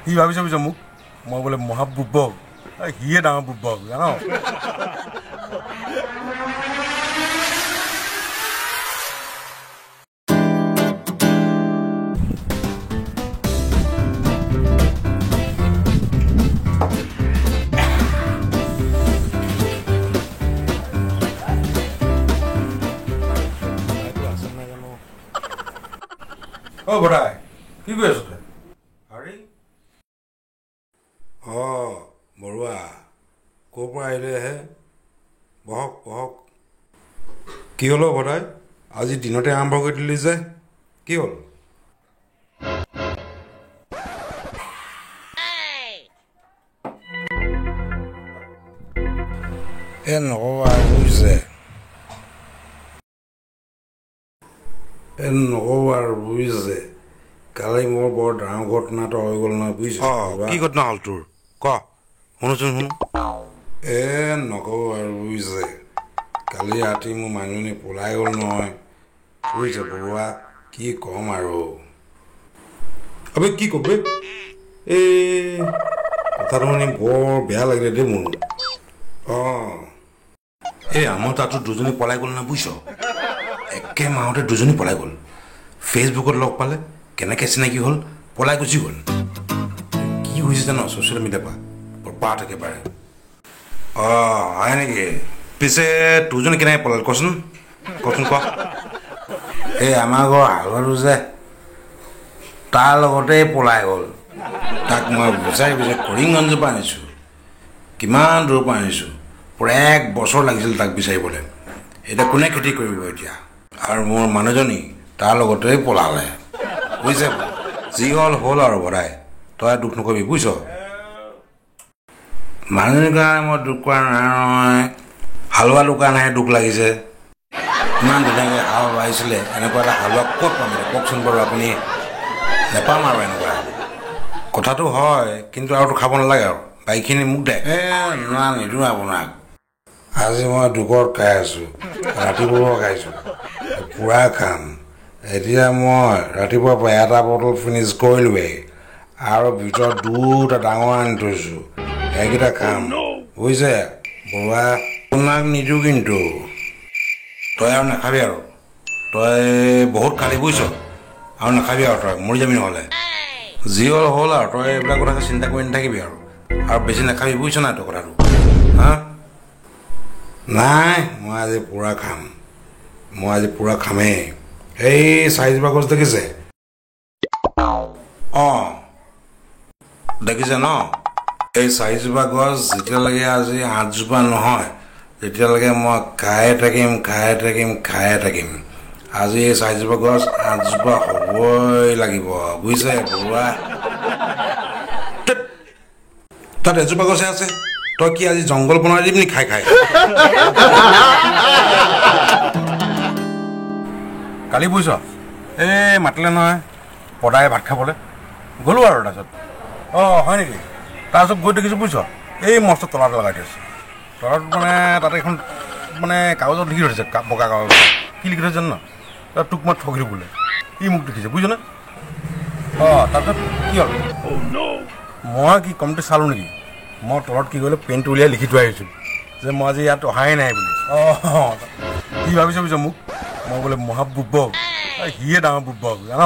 সি ভাবিছে বুজিছ মোক মই বোলে মহা বুৰ্বক, সিয়ে ডাঙৰ বুৰ্বক জান। অ বৰাই, কি কৰি আছ তই? আৰে অ বৰুৱা, ক'ৰ পৰা আহিলেহে? বহক বহক। কি হ'ল অ ভদাই, আজি দিনতে আৰম্ভ কৰি দিলি যে, কি হ'ল? এ নক'বা বুজিছে, এ নক'বা আৰু বুজিছে, কালি মোৰ বৰ ডাঙৰ ঘটনা এটা হৈ গ'ল নহয় বুজিছে। কি ঘটনা হ'ল তোৰ, ক শুনোচোন। শুনো। এ নক'ব আৰু বুজিছে, কালি ৰাতি মোৰ মানুহজনী পলাই গ'ল নহয় বুজিছে বৰুৱা, কি ক'ম আৰু। আবে কি কবি, এই কথাটো শুনি বৰ বেয়া লাগিলে দেই মোৰ। অঁ, এই আমাৰ তাতো দুজনী পলাই গ'ল নহয় বুজিছ, একে মাহতে দুজনী পলাই গ'ল। ফেচবুকত লগ পালে, কেনেকৈ চিনাকি হ'ল, পলাই গুচি গ'ল। কি হৈছে জান, ছ'চিয়েল মিডিয়াৰ পৰা বৰপাত একেবাৰে। অঁ হয় নেকি? পিছে তোৰজনী কেনেকৈ পলাল কচোন, কচোন ক। এই আমাৰ ঘৰৰ হালোৱাটো যে, তাৰ লগতেই পলাই গ'ল। তাক মই বিচাৰি বিচাৰি কৰিমগঞ্জৰ পৰা আনিছোঁ, কিমান দূৰৰ পৰা আনিছোঁ, প্ৰায় 1 বছৰ লাগিছিল তাক বিচাৰিবলৈ। এতিয়া কোনে খেতি কৰিব এতিয়া? আৰু মোৰ মানুহজনী তাৰ লগতেই পলালে বুজিছে। যি হ'ল হ'ল আৰু বৰাই, তই দুখ নকৰিবি বুজিছ। মানুহজনীৰ কাৰণে মই দুখ কৰা নাই নহয়, হালোৱাটোৰ কাৰণেহে দুখ লাগিছে। ইমান ধুনীয়াকৈ হাল বাইছিলে, এনেকুৱা এটা হালোৱা ক'ত পাম এতিয়া কওকচোন বাৰু আপুনি? নেপাম আৰু এনেকুৱা। কথাটো হয়, কিন্তু আৰুতো খাব নালাগে আৰু, বাকীখিনি মোক দে। এ না নিদিওঁ আপোনাক। আজি মই দুপৰত খাই আছোঁ, ৰাতিপুৱা খাইছোঁ, পূৰা খাম। এতিয়া মই ৰাতিপুৱাৰ পৰা এটা বটল ফিনিছ কৰিলোৱেই, আৰু ভিতৰত দুটা ডাঙৰ আনি থৈছোঁ, সেইকেইটা খাম বুজিছে বৰুৱা। আপোনাক নিদিওঁ কিন্তু। তই আৰু নাখাবি আৰু, তই বহুত খালি বুজিছ, আৰু নাখাবি আৰু, তই মৰি যাবি নহ'লে। যি হ'ল হ'ল আৰু, তই এইবিলাক কথা চিন্তা কৰি নাথাকিবি আৰু, আৰু বেছি নাখাবি বুজিছ নাই তই কথাটো? হা নাই, মই আজি পূৰা খাম, মই আজি পূৰা খামেই। এই চাৰিজোপা গছ দেখিছে? অঁ দেখিছে ন? এই চাৰিজোপা গছ যেতিয়ালৈকে আজি 8জোপা নহয়, তেতিয়ালৈকে মই খায়ে থাকিম, খায়ে থাকিম, খায়ে থাকিম। আজি এই চাৰিজোপা গছ 8জোপা হ'বই লাগিব বুজিছে বৰুৱা। তাত এজোপা গছে আছে, তই কি আজি জংঘল বনাই দিবি নি খাই খাই? কালি বুজিছ, এই মাতিলে নহয় পদায়ে ভাত খাবলৈ, গ'লোঁ আৰু তাৰপিছত। অঁ হয় নেকি? তাৰপিছত গৈ দেখিছোঁ বুজিছ, এই মস্ত তলাটো লগাই থৈছে। তলাটোত মানে তাতে এখন মানে কাগজত লিখি থৈছে, বগা কাগজত কি লিখি থৈছে জান? তাত তোক মই ঠগিলোঁ বোলে। ই মোক দেখিছে বুজিছ নে? অঁ তাৰপিছত কি হ'ল, মই কি কমটি চালোঁ নেকি? মই তলত কি কৰিলোঁ, পেনটো উলিয়াই লিখি থৈ আহিছোঁ যে মই আজি ইয়াত অহাই নাই বুলি। অঁ কি ভাবিছে বুজিছ মোক, মই বোলে মহা বুৰ্বক, সিয়ে ডাঙৰ বুৰ্বক জান।